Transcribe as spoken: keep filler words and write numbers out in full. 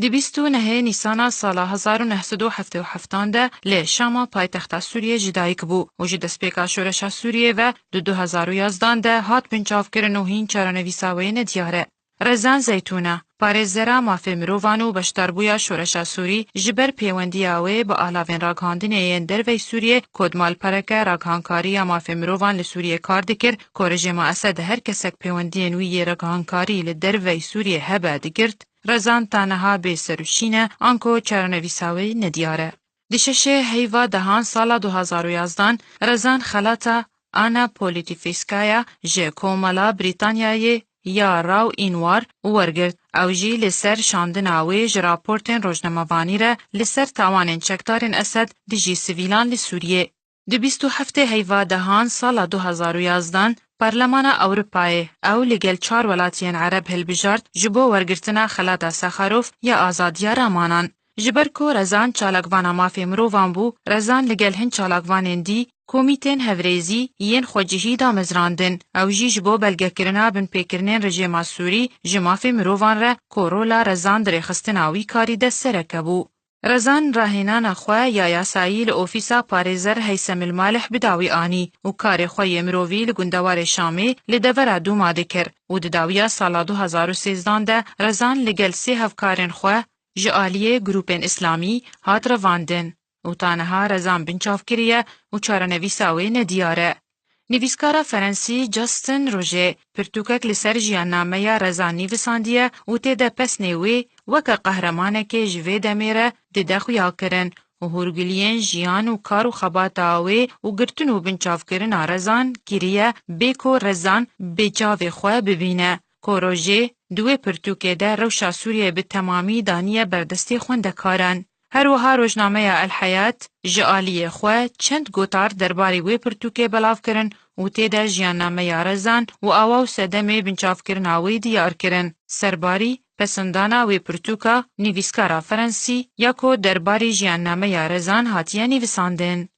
Di bîst û nehê Nîsana sala hezar û neh sed û heftê û heftan de li Şama paytexta Sûriyê ji dayik bû û ji destpêka şoreşa Sûriyê ve di du hezar û yazdan de hat binçavkirin û hîn çarenivîsa wê nediyar e. Rezan Zeytûna, parêzera mafê mirovan û beşdarbûya şoreşa Sûrî, ji ber pêwendiya wê bi alavên ragihandinê yên dervey Sûriyê ku di malpereke ragihankariya mafê mirovan li Sûriyê kar dikir, ku rejêma Esed her kesek pêwendiyên wî yê ragihankarî li dervey Sûriyê hebe digirt, Rezan ta niha bê serûşîn e, anko çarenivîsa wê nediyar e. Di şeşê heyva dehan sala du hezar û yazdan, Rezan xelata Ana Politifîskaya ji Komela Brîtanyayê ya Raw Înwar wergirt. Ew jî li ser şandina wê ji raportên rojnamevanî re li ser tawanên çekdarên Esed dijî sivîlan li Sûriyê. Di bîst û heftê heyva dehan sala du hezar û yazdan, Parlemana Ewropayê ew li gel çar welatiyên Ereb hilbijart ji bo wergirtina xelata Saxarov ya azadiya ramanan. Ji ber ku Rezan çalakvana mafê mirovan bû, Rezan li gel hin çalakvanên dî komîtên hevrêzî yên xwecihî damezrandin. Ew jî ji bo belgekirina binpêkirinên rejêma Sûrî ji mafê mirovan re ku rola Rezan di rêxistina wî karî de sereke bû. Rezan rahênana xwe ya yasayî li ofîsa parêzer Heysemil Malih bi dawî anî û karê xwe yê mirovî li gundewarê Şamê li devera Dûma dikir û di dawiya sala du hezar û sêzdan de Rezan li gel sê hevkarên xwe ji aliyê grûpên îslamî hat revandin û ta niha Rezan binçav kiriye û çarenivîsa wê nediyar e. Nivîskara Ferensî Justin Roger pirtûkek li ser jiyannameya Rezan nivîsandiye û tê de pesnê wê weke qehremanekê ji vê demê re dide xuyakirin û hûrgiliyên jiyan û kar û xebata wê û girtin û binçavkirina Rezan kiriye bê ku Rezan bê çavê xwe bibîne. Ku Roger di wê pirtûkê de rewşa Sûriyê bi temamî daniye ber destê xwendekaran. Her wiha rojnameya El Heyat ji aliyê xwe çend gotar derbarê wê pirtûkê belav kirin û tê de jiyannameya Rezan û awa û sedemê binçavkirina wê diyar kirin. Serbarî pesindana wê pirtûka nivîskara Ferensî ya ku derbarê jiyannameya Rezan hatiye nivîsandin.